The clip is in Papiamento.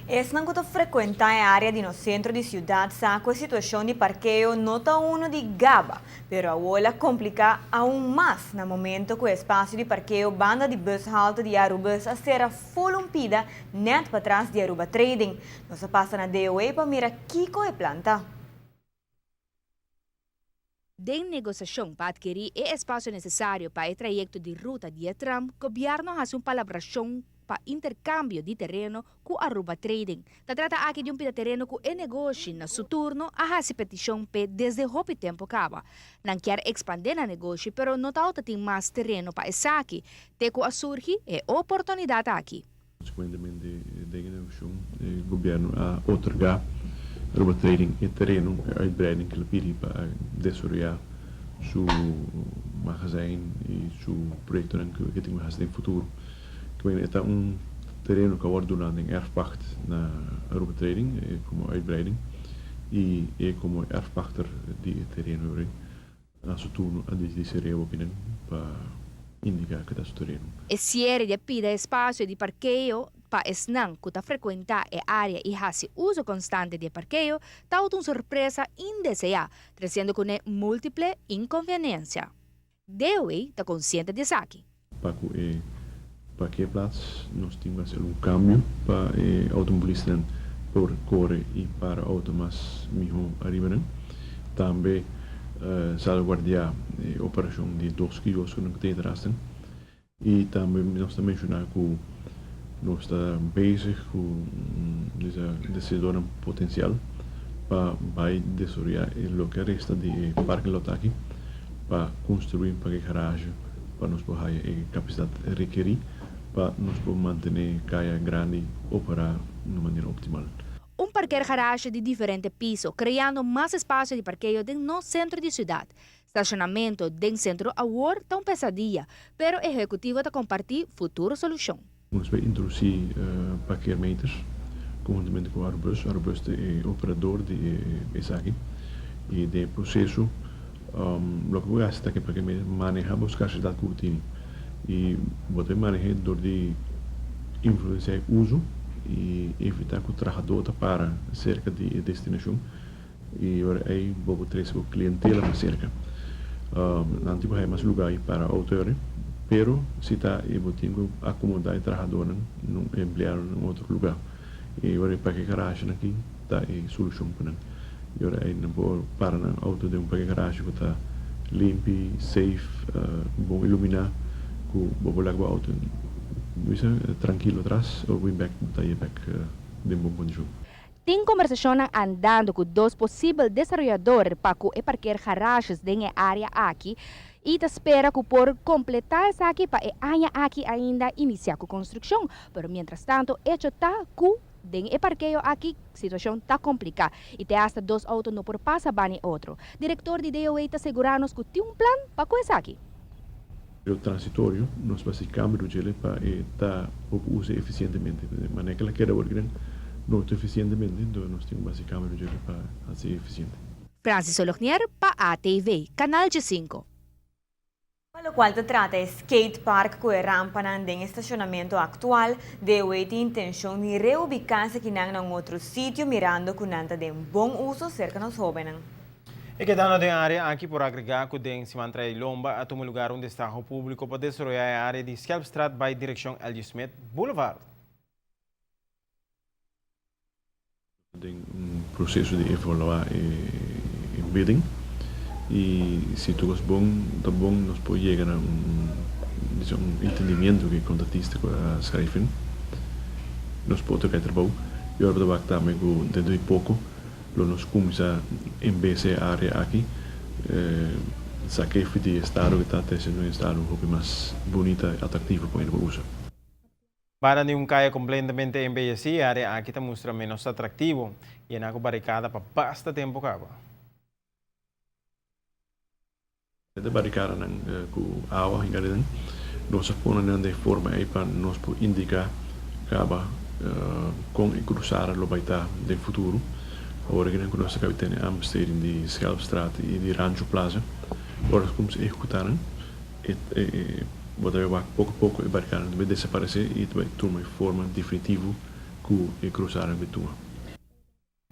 Esnan ku ta frekuentá e área di nos sentro di siudat sa ku e situashon di parkeo no ta unu di gaba, pero awor el a kompliká aun mas na momento ku e espasio di parkeo banda di bushalte di Arubus a sera ful un pida nèt patras di Aruba Trading. Nos a pasa na DOE pa mira kiko e plan ta. Den negosiashon pa atkerí e espasio nesesario pa e trayekto di ruta di e tram, gobièrnu a hasi un palabrashon pa interkambio di tereno ku Aruba Trading. Ta trata aki di un pida tereno ku e negoshi na su turno a hasi petishon p'e desde hopi tempu kaba. Nan kier ekspandé nan negoshi pero no ta tin mas tereno pa esaki, te ku a surgi e oportunidat aki. Consecuentemente den e negociacion e gobierno a otorga Aruba Trading e tereno, e uitbreiding cu el a pidi pa desaroya su magazijn y su proyectonan cu e tin cu haci den futuro. E ta un tereno cu a wordo duna den erfpacht na Aruba Trading como uitbreiding y e como erfpachter di e tereno Na su turno a dicidi serea hopinan pa indica cu ta su tereno. E siere di a pida espasio di parkeo pa esnan ku ta frekuentá e área i hasi uso konstante di e parkeo ta un sorpresa indeseá, tresiendo kuné múltiple inkonveniensia. DOE ta konsiente di esaki. Pa ku e parkeerplaats nos tin ku hasi algun kambio pa e outomobilistanan por kore i para outo mas mihó ariba nan. Tambe salvaguardiá e operashon di dos kioskonan ku ta atras nan. I tambe nos ta menshoná ku nos ta bezig ku un deseadornan potensial pa bai desaroyá e loke a resta di e parking lot aki pa konstruí un parkeergarage pa nos por haya e kapasidat rekerí pa nos por mantené kaya grandi operá na manera optimal. Un parkeergarage di diferente piso, kreando mas espasio di parkeo den nos sentro di siudat. Stashonamentu den sentro awor ta un pesadia, pero ehekutivo ta kompartí futuro solushon. Nos bai introdusí parkeermeters konhuntamente ku Arubus. Arubus ta e operador di e esaki i den e proseso loke bo hasi ta ke parkeermeter maneha bo skarsidat ku bo tini i bo ta maneh'é dor di influensiá e uso i evitá ku trahadó ta para serka di e destinashon. I ora ei bo por trese bo klientela mas serka. Nan tin ku haya mas lugá ei para outo, pero si ta e bo tin ku akomodá e trahadónan, e empleadonan na un otro lugá. I ora ei parkeergaragenan aki ta e solushon pa nan. I ora ei nan por para nan outo den un parkeergarage ku ta limpi, safe, bon iluminá, ku bo por laga bo outo bisa trankilo atras, ora bo bin bèk bo ta haye bèk den bon kondishon. Tin kombersashonnan andando ku dos posibel desaroyador pa ku e parkeergarages den e área aki i ta spera ku por kompletá esaki pa e aña aki ainda inisiá ku konstrukshon. Pero mientrastanto echo ta ku den e parkeo aki situashon ta kompliká i te asta dos outo no por pasa bani otro. Direktor di DOA ta segurá nos ku tin un plan pa ku esaki. Pero transitorio, nos ta hasi cambio di djele pa e ta poco usa eficientemente. Manera cu el a keda awor kinan no ta eficientemente, entonces nos tin cu hasi cambio di djele pa hasi eficiente. Francis Solognier pa ATV, Canal 5. Pa locual ta trata e skate park cu e rampanan den e stacionamento actual, DOE tin intencion di reubica esakinan na un otro sitio mirando cu nan ta den bon uso cerca nos hobennan. E kedando den área aki por agregá ku den siman trae lomba a tuma lugar un destaho públiko pa desaroyá e área di Schelpstraat bai direkshon LG. Smith Boulevard. Den un proseso di evaluá e bidding i si tur kos bon ta bon nos por yega na un un entendimiento ku e kontratista ku a skrijf in nos por otorgá e trabou i ora bo ta wak tambe ku dentro di poko Lo nos cuminsa en bes e area aki sakefi di estado cu ta trece un estado hopi mas bunita y atractivo pa hende por usa. Banda di un caya completamente embeyeci, e area aki ta mustra menos atractivo, yena cu baricada pa basta tempo caba. E barikadanan ku awa hinka den, nos a pone nan den forma ei pa nos por indiká kaba kon e krusada lo bai ta den futuro. Awor aki nan ku nos ta kabi tene aanbesteding di Schelpstraat i di Rancho Plaza, ora nos kuminsá ehekutá nan, e bo ta bai wak poko poko e barikadanan ta bai desaparesé i ta bai tuma e forma definitivo. ku e krusada ku tuma.